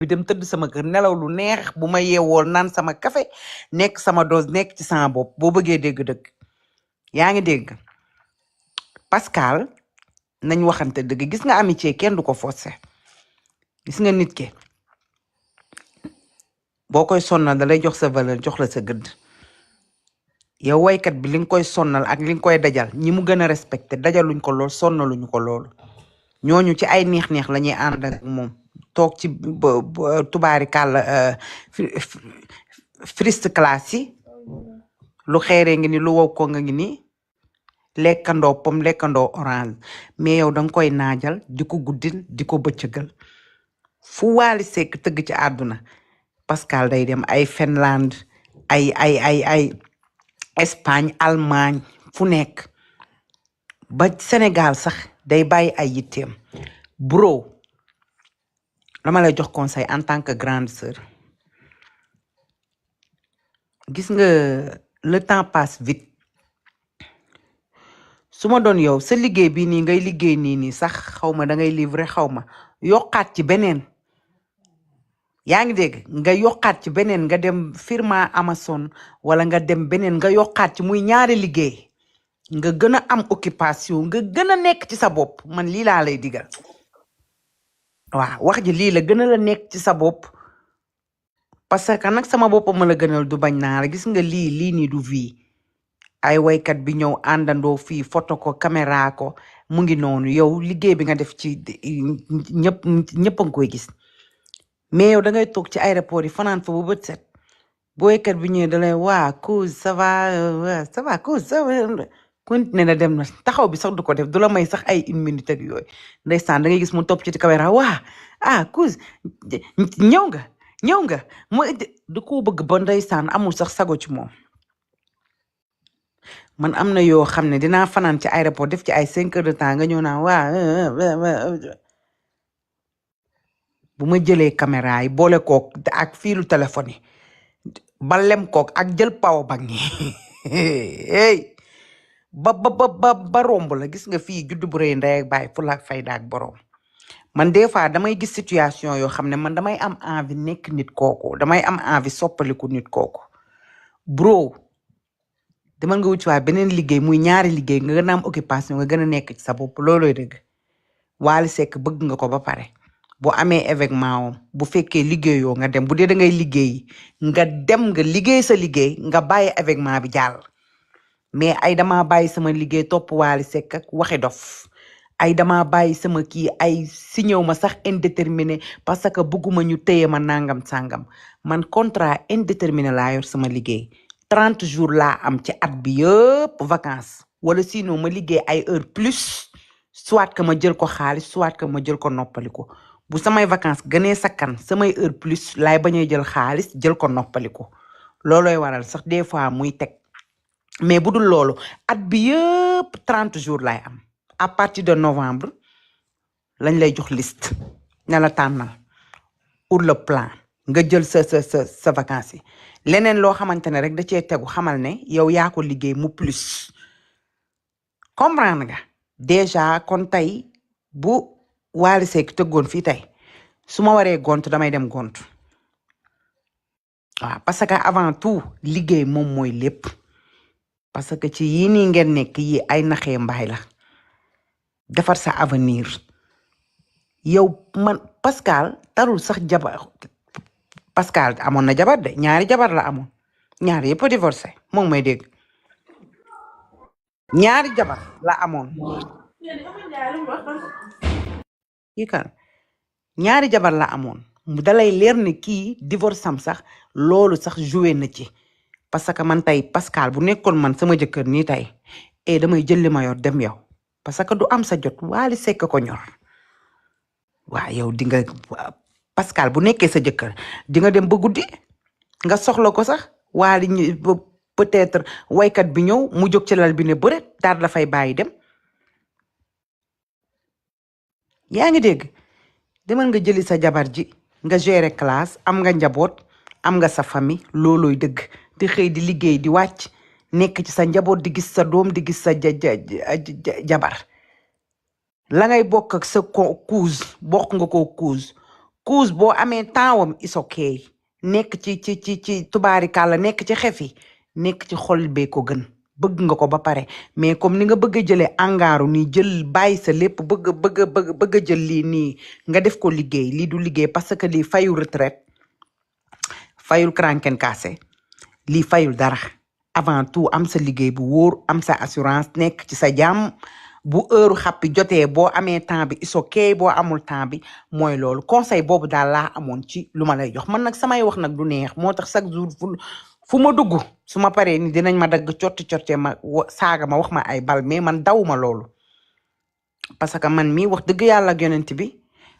bi dem tëdd sama kër nelaw lu neex bu ma yeewoo naan sama café nekk sama dose nekk ci sama bopp boo bëggee dégg dëgg yaa ngi dégg Pascal nañ waxante dëgg gis nga amitié kenn du ko forcer gis nga nit ki boo koy sonnal da lay jox sa valeur jox la sa gëdd yow waykat bi li nga koy sonnal ak li nga koy dajal ñi mu gën a respecté dajaluñ ko lool sonnaluñu ko loolu ñooñu ci ay neex-neex la ñuy ànd ak moom toog ci tubaari kàll first class yi lu xeeree ngi ni lu wow ko nga ngi ni lekkandoo pom lekkandoo orange mais yow danga koy naajal di ko guddil di ko bëccëgal fu Wally Seck tëgg ci àdduna Pascal day dem ay Finlande ay Espagne Allemagne fu nekk ba Sénégal sax day bàyyi ay yitteem bro dama lay jox conseil en tant que grande sœur gis nga le temps passe vite su ma doon yow sa liggéey bi nii ngay liggéey nii sax xaw ma da ngay livrer xaw ma yokkaat ci beneen yaa ngi dégg nga yokkaat ci beneen nga dem firma Amazon wala nga dem beneen nga yokkaat ci muy ñaari liggéey nga gën a am occupation nga gën a nekk ci sa bopp man lii laa lay digal waaw wax ji lii la gën a la nekk ci sa bopp parce que nag sama bopp ma la gënal du bañ naa la gis nga lii nii du vie ay waykat bi ñëw àndandoo fii photo ko caméra ko mu ngi noonu yow liggéey bi nga def ci ñëpp a ngi koy gis mais yow da ngay toog ci aéroport yi fanaan fa bu bët set bu waykat bi ñëwee da lay waa Kouz ça va Kouz ça va continué na dem na taxaw bi sax du ko def du la may sax ay une minute ak yooyu ndeysaan da ngay gis mu topp ci caméra waa Kouz ñëw nga mu du ko bëgg ba ndeysaan amul sax sago ci moom man am na yoo xam ne dinaa fanaan ci aéroport def ci ay 5 heures de temps nga ñëw naa bu ma jëlee caméra yi boole kook ak fiilu téléphone yi ba lem kook ak jël power bank yi hey ba romb la gis nga fii juddu bu rëy ndey ak bàyyi fulla ak fayda ak borom man des fois damay gis situation yoo xam ne man damay am envie nekk nit kooku damay am envie soppaliku nit kooku bro demal nga wuti waa beneen liggéey muy ñaari liggéey nga gën a am occupation nga gën a nekk ci sa bopp loolooy dëgg Wally Seck bëgg nga ko ba pare bu amee événement am bu fekkee liggéeyoo nga dem bu dee da ngay liggéey nga dem nga liggéey sa liggéey nga bàyyi événement bi jàll mais ay dama bàyyi sama liggéey topp Wally Seck ak waxi dof ay dama bàyyi sama kii ay si ñëw ma sax indéterminé parce que bëgguma ñu téye ma nangam sangam man contrat indéterminé laa yor sama liggéey 30 jours laa am ci at bi yëpp vacances wala sinon ma liggéey ay heure plus soit que ma jël ko xaalis soit que ma jël ko noppaliku bu samay vacances gënee sakkan samay heure plus laay bañuy jël xaalis jël ko noppaliku loolooy waral sax des fois muy teg mais bu dul loolu at bi yëpp 30 jours laay am à partir de novembre lañ lay jox liste ne la tànnal pour le plan nga jël sa vacances yi leneen loo xamante ne rek da cee tegu xamal ne yow yaa ko liggéey mu plus comprendre nga déjà kon tey bu Wally Seck tëggoon fii tey su ma waree gont damay dem gont waaw parce que avant tout liggéey moom mooy lépp parce que ci yii nii ngeen nekk yi ay naxee mbaay la defar sa avenir yow man Pascal tarul sax jabar Pascal amoon na jabar de ñaari jabar la amoon ñaari yëpp a divorcé moom may dégg ñaari jabar la amoon kii kan ñaari jabar la amoon mu dalay leer ne kii divorce am sax loolu sax joué na ci parce que man tey Pascal bu nekkoon man sama jëkkër nii tey damay jël li ma yor dem yow parce que du am sa jot Wally Seck ko ñor waa yow di nga Pascal bu nekkee sa jëkkër di nga dem ba guddi nga soxla ko sax Wally peut-être waykat bi ñëw mu jóg ci lal bi ne bëre daal la fay bàyyi dem yaa ngi dégg demal nga jëli sa jabar ji nga gérer classe am nga njaboot am nga sa famille loolooy dëgg di xëy di liggéey di wàcc nekk ci sa njaboot di gis sa doom di gis sa jabar la ngay bokk ak sa cousin bokk nga ko cousin kuus boo amee tempsam is okay nekk ci tubaarikàlla nekk ci xef yi nekk ci xol bee ko gën bëgg nga ko ba pare mais comme ni nga bëgg a jëlee angaaru nii jël bàyyi sa lépp bëgg a jël lii nii nga def ko liggéey lii du liggéey parce que lii fayul retraite fayul kranken kaase lii fayul dara avant tout am sa liggéey bu wóor am sa assurance nekk ci sa jàmm bu heure xappi jotee boo amee temps bi is okay boo amul temps bi mooy loolu conseil boobu daal laa amoon ci lu ma lay jox man nag samay wax nag du neex moo tax chaque jour fu ma dugg su ma paree ni dinañ ma dagg cotti ma saaga ma wax ma ay bal mais man dawuma loolu parce que man mii wax dëgg yàlla ak yonent bi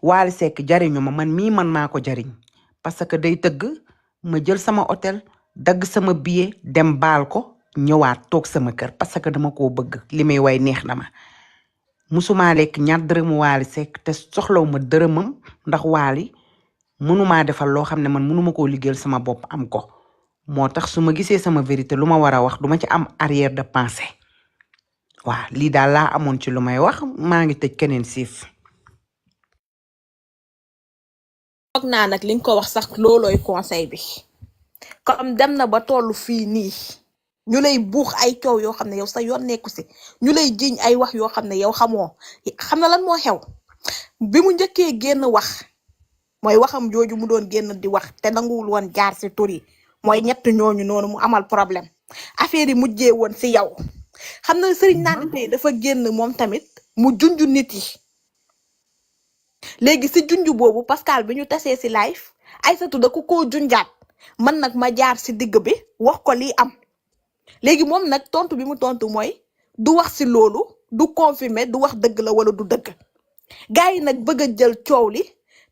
Wally Seck jariñu ma man mii man maa ko jariñ parce que day tëgg ma jël sama hôtel dagg sama billet dem baal ko ñëwaat toog sama kër parce que dama koo bëgg li may way neex na ma musuma lekk ñaar dërëmu Wally Seck te soxlaw ma dërëmam ndax Wally mënumaa defal loo xam ne man mënuma koo liggéeyal sama bopp am ko moo tax su ma gisee sama vérité lu ma war a wax duma ci am arrière de pensée waaw lii daal laa amoon ci lu may wax maa ngi tëj keneen siif foog naa nag li nga ko wax sax loolooy conseil bi comme dem na ba tollu fii nii ñu lay buux ay coow yoo xam ne yow sa yoon nekku si ñu lay jiñ ay wax yoo xam ne yow xamoo xam na lan moo xew bi mu njëkkee génn wax mooy waxam jooju mu doon génn di wax te nanguwul woon jaar si tur yi mooy ñett ñooñu noonu mu amal problème affaire yi mujjee woon si yow xam na Serigne Nandi tey dafa génn moom tamit mu junju nit yi léegi si junju boobu Pascal bi ñu tasee si live Aïssatou da ko koo junjaat man nag ma jaar si digg bi wax ko lii am léegi moom nag tontu bi mu tontu mooy du wax si loolu du confirmer du wax dëgg la wala du dëgg gars yi nag bëgg a jël coow li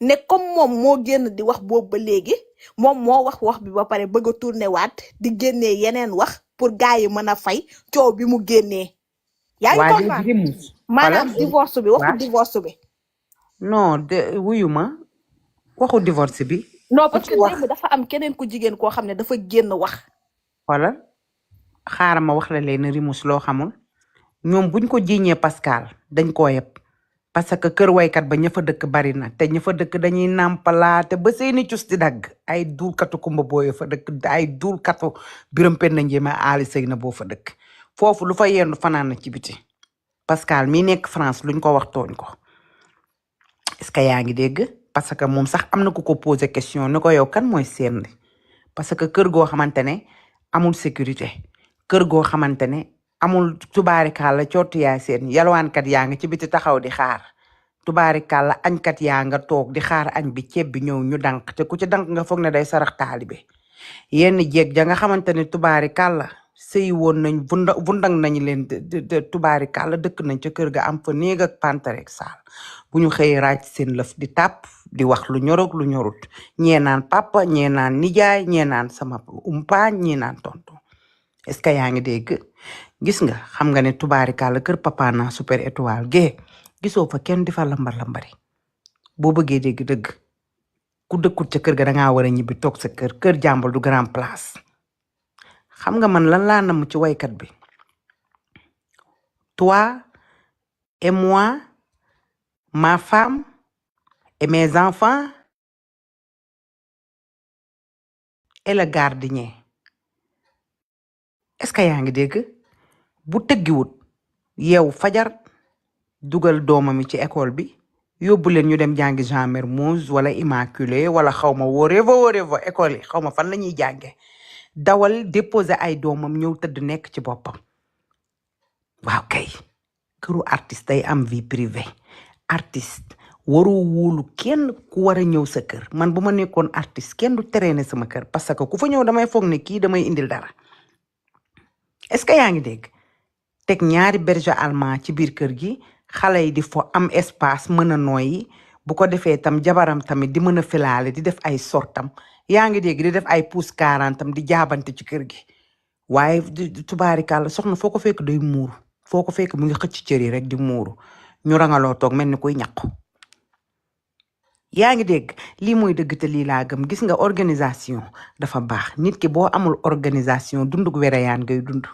ne comme moom moo génn di wax boobu ba léegi moom moo wax bi ba pare bëgg a tourné waat di génnee yeneen wax pour gars yi mën a fay coow bi mu génnee. yaa ngi comprendre maanaam divorce bi waxu divorce bi. non de wuyu ma waxu divorce bi. non parce que démb dafa am keneen ku jigéen koo xam ne dafa génn wax. wala xaaral ma wax la leen rimus loo xamul ñoom buñ ko jiiñee Pascal dañ koo yeb parce que kër waykat ba ña fa dëkk bari na te ña fa dëkk dañuy nàmpalaate ba seeni cus di dagg ay duulkatu kumba booyo fa dëkk ay duulkatu biram pen na njéema aali sëy na boo fa dëkk foofu lu fa yendu fanaan na ci biti Pascal mi nekk France luñ ko wax tooñ ko est-ce que yaa ngi dégg parce que moom sax am na ku ko posé question ne ko yow kan mooy seen parce que kër goo xamante ne amul sécurité kër goo xamante ne amul tubaarikàlla cootu yaay seen yalwaankat yaa nga ci biti taxaw di xaar tubaarikàlla añkat yaa nga toog di xaar añ bi ceeb bi ñëw ñu dank te ku ci dank nga foog ne day sarax taalibe yenn jeeg ja nga xamante ne tubaarikàlla sëy woon nañ vundang nañ leen tubaarikàlla dëkk nañ ca kër ga am fa néeg ak pantarek saal bu ñu xëyee raaj seen lëf di tàpp di wax lu ñorog lu ñorut ñee naan papa ñee naan nijaay ñee naan sama umpaañ ñee naan tonton est-ce que yaa ngi dégg gis nga xam nga ne tubaarikàlla kër papa na super étoile gee gisoo fa kenn di fa lambari boo bëggee dégg dëgg ku dëkkut ca kër ga dangaa war a ñibbi toog sa kër jàmbal du grand place xam nga man lan laa namm ci waykat bi toi et moi ma femme et mes enfants et le gardien est-ce que yaa ngi dégg bu tëggiwut yow fajar dugal doomam ci école bi yóbbu leen ñu dem jàngi Jean Mermoz wala Immaculée wala xaw ma wóoreevo école yi xaw ma fan la ñuy jànge dawal déposer ay doomam ñëw tëdd nekk ci boppam waaw kay këru artiste day am vie privée artiste waroo wóolu kenn ku war a ñëw sa kër man bu ma nekkoon artiste kenn du traîner sama kër parce que ku fa ñëw damay foog ne kii damay indil dara est-ce que yaa ngi dégg teg ñaari berger allemand ci biir kër gi xale yi di fo am espace mën a nooyi bu ko defee tam jabaram tamit di mën a filaale di def ay sortam yaa ngi dégg di def ay pousse 40 tam di jaabante ci kër gi waaye tubaarikàlla soxna foo ko fekk day muuru foo ko fekk mu ngi xëcc cër yi rek di muuru ñu rangaloo toog mel ni kuy ñaqu yaa ngi dégg lii mooy dëgg te lii laa gëm gis nga organisation dafa baax nit ki boo amul organisation dundug wereyaan ngay dund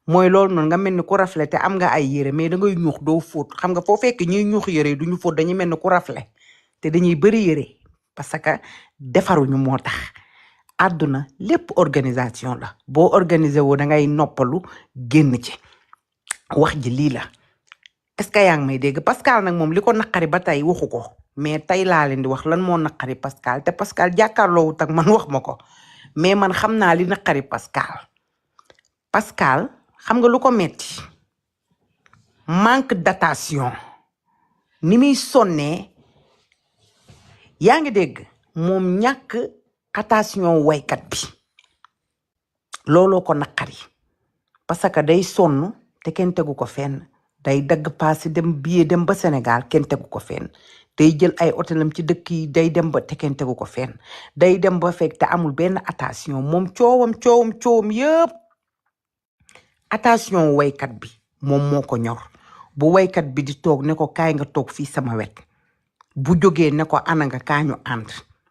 mooy loolu noonu nga mel ni ku rafle te am nga ay yére mais da ngay ñuux doo fóot xam nga foo fekk ñuy ñuux yére duñu fóot dañuy mel ni ku rafle te dañuy bëri yére parce que defaruñu moo tax àdduna lépp organisation la boo organiser woo da ngay noppalu génn ci wax ji lii la est-ce que yaa ngi may dégg Pascal nag moom li ko naqari ba tey waxu ko mais tey laa leen di wax lan moo naqari Pascal te Pascal jàkkaarloowut ak man wax ma ko mais man xam naa li naqari Pascal xam nga lu ko metti manque d'attention ni muy sonnee yaa ngi dégg moom ñàkk attention waykat bi looloo ko naqari parce que day sonn te kenn tegu ko fenn day dagg paasi dem billet dem ba Sénégal kenn tegu ko fenn day jël ay hôtelam ci dëkk yi day dem ba te kenn tegu ko fenn day dem ba fekk te amul benn attention moom coowam yëpp attention waykat bi moom moo ko ñor bu waykat bi di toog ne ko kaay nga toog fii sama wet bu jógee ne ko ana nga kaa ñu ànd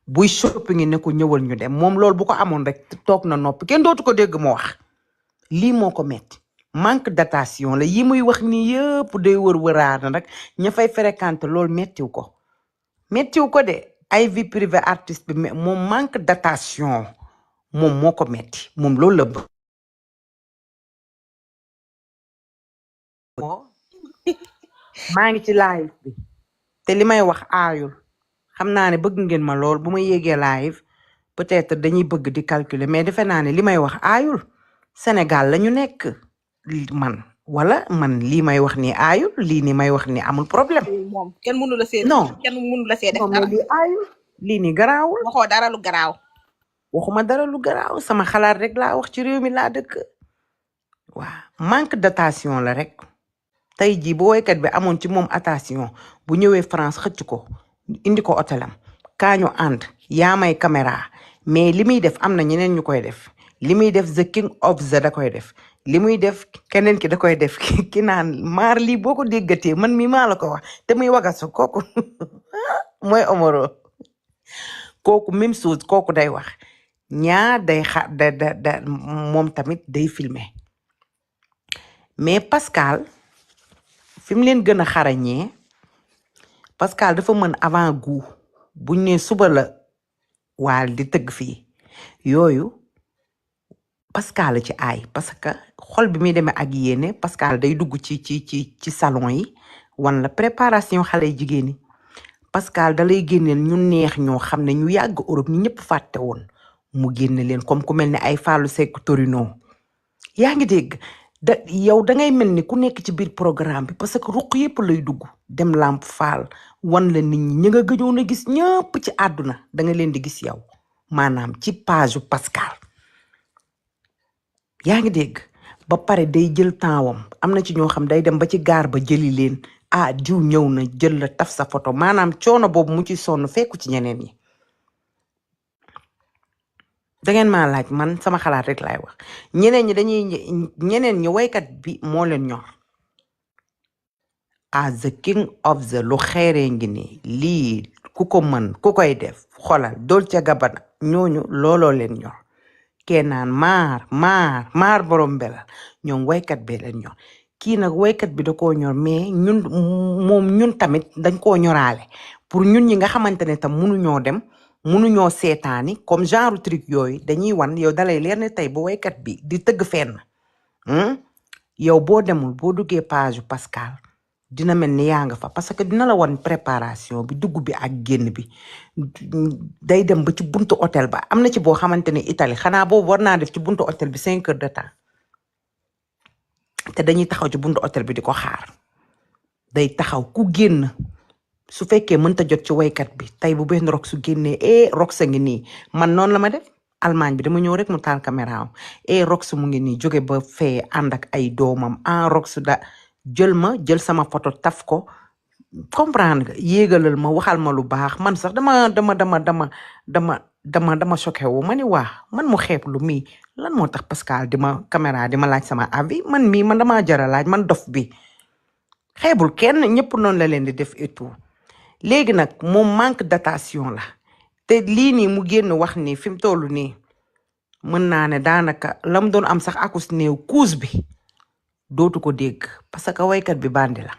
buy shopping ne ko ñëwal ñu dem moom loolu bu ko amoon rek toog na noppi kenn dootu ko dégg mu wax lii moo ko metti manque d'attention la yi muy wax ni yëpp day wër-wëraana rek ña fay fréquenté loolu mettiw ko de ay vie privée artiste bi mais moom manque d'attention moom moo ko metti moom loolu la bëgg maa ngi ci live bi te li may wax aayul xam naa ne bëgg ngeen ma lool bu ma yéegee live peut-être dañuy bëgg di calculer mais defe naa ne li may wax aayul Sénégal la ñu nekk man lii may wax ni aayul lii ni may wax ni amul problème moom kenn mënu la see non kenn mënu la see def non dara mais lii aayul lii ni garaawul waxoo dara lu garaaw waxuma dara lu garaaw sama xalaat rek laa wax ci réew mi laa dëkk waaw manque d'attention la rek tey jii bu woykat bi amoon ci moom attention bu ñëwee France xëcc ko indi ko hôtelam kaañu ànd yaa may caméra mais li muy def am na ñeneen ñu koy def li muy def the king of the da koy def li muy def keneen ki da koy def ki naan maar lii boo ko déggatee man mi maa la ko wax te muy wagasu kooku mooy Omaro kooku même chose kooku day wax ñaar day moom tamit day filmer mais Pascal fi mu leen gën a xarañee Pascal dafa mën avant goût buñ ne suba la waal di tëgg fii yooyu Pascal la ci aay parce que xol bi muy demee ak yéene Pascal day dugg ci salon yi wan la préparation xale jigéen ñi Pascal da lay génneel ñu neex ñoo xam ne ñu yàgg Europe ñu ñëpp fàtte woon mu génne leen comme ku mel ne ay Fallou Seck Torino yaa ngi dégg yow da ngay mel ni ku nekk ci biir programme bi parce que ruq yëpp lay dugg dem Lamp Fall wan la nit ñi nga gëjoon a gis ñëpp ci àdduna da nga leen di gis yow maanaam ci page Pascal yaa ngi dégg ba pare day jël temps wam am na ci ñoo xam day dem ba ci gaar ba jëli leen diw ñëw na jël la taf sa photo maanaam coono boobu mu ci sonn fekku ci ñeneen ñi dangeen maa laaj man sama xalaat rek laay wax ñeneen ñi waykat bi moo leen ñor the king of the lu xeeree ngi ni lii ku ko mën ku koy def xolal Dolce Gabbana ñooñu looloo leen ñor kenn naan maar borom mbela ñoom waykat bee leen ñor kii nag waykat bi da koo ñor mais ñun tamit dañ koo ñoraale pour ñun ñi nga xamante ne tam mënuñoo dem mënuñoo seetaani comme genre truc yooyu dañuy wan yow dalay leer ne tey bu waykat bi di tëgg fenn yow boo demul boo duggee page Pascal dina mel ni yaa nga fa parce que dina la wan préparation bi dugg bi ak génn bi day dem ba ci buntu hôtel ba am na ci boo xamante ne Italie xanaa boobu war naa def ci buntu hôtel bi 5 heures de temps te dañuy taxaw ci buntu hôtel bi di ko xaar day taxaw ku génn su fekkee mënta jot ci waykat bi tey bu benn rox su génnee rox a ngi nii man noonu la ma def Allemagne bi dama ñëw rek mu taal caméra am rox mu ngi nii jóge ba fee ànd ak ay doomam rox da jël sama photo taf ko comprendre nga yéegalal ma waxal ma lu baax man sax dama choqué wu ma ni waa man mu xeeb lu mii lan moo tax Pascal di ma caméra di ma laaj sama avis man damaa jara laaj man dof bi xeebul kenn ñëpp noonu la leen di def et tout léegi nag moom manque d'attention la te lii nii mu génn wax nii fi mu toll nii mën naa ne daanaka la mu doon am sax akus néew kuus bi dootu ko dégg parce que waykat bi bandi la